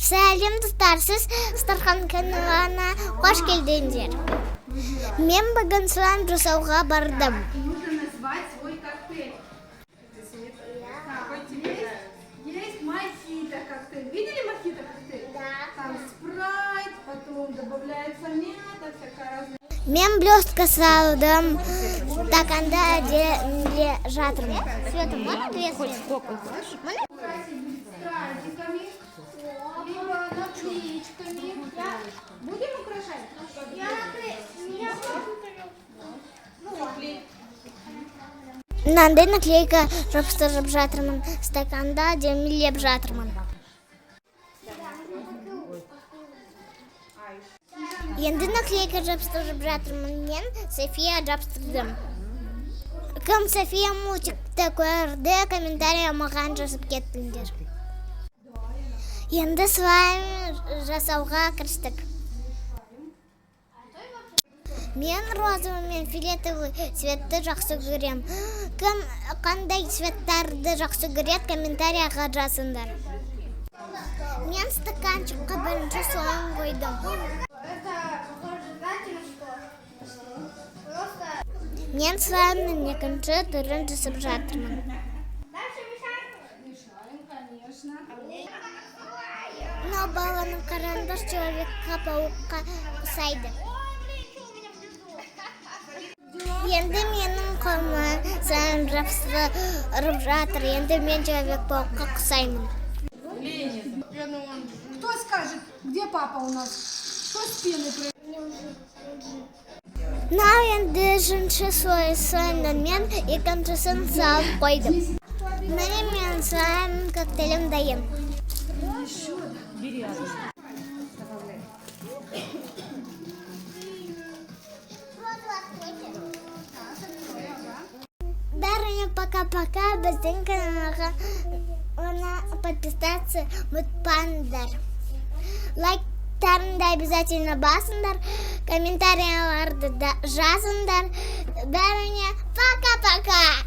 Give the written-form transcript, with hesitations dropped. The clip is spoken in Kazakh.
Сәлем, достар! Сіз Стархан каналына қош келдіңдер. Мен бүгін слайм жасауға бардым. Нужно назвать свой коктейль. Так, есть мохито коктейль. Видели мохито коктейль? Да. Там спрайт, потом добавляется мята, всякая разная. Мен блестка салдым, стаканда әдемілеп жатырмын. Света, можно две Светы? Сколько хочешь. Украсить будет стразиками, либо наклеечками. Будем украшать? Я Мынандай наклейка жабыстырып жатырмын, стаканда әдемілеп жатырмын. Енді наклейка жабыстырып жатырмын. Мен София жабыстырдым. Кім София мультикті көрді, комментарий маған жазып кеттіңдер. Енді слайм жасауға кірістік. Мен розовый мен фиолетовый цветті жақсы көрем. Кім қандай цветтарды жақсы көреді, комментарияға жазыңдар. Мен стаканчикқа бірінші слайм қойдым. Это похоже, знаете, на что? Просто Мен слаймның екінші түрін жасап жатырмын. Дальше мешаем. Мешаем, конечно. Мынау баланың қарандаш человекқа паукқа ұқсайды. Енді менің қолыма слайм жабыстырып жатыр. Енді мен человек паукқа ұқсаймын. Кто скажет, где папа у нас? Кто с пеной? Мынау енді үшінші слой слаймнан, мен екіншісін салып қойдым. Міне, мен слайм коктейлім дайын. Бери одну. Добавляй. Так, открой, ага. Бәріне пока-пока. Біздің каналға оны подписаться ұмытпаңдар. Лайктарыңды обязательно басыңдар, комментарияларды да жазыңдар. Бәріне пока-пока.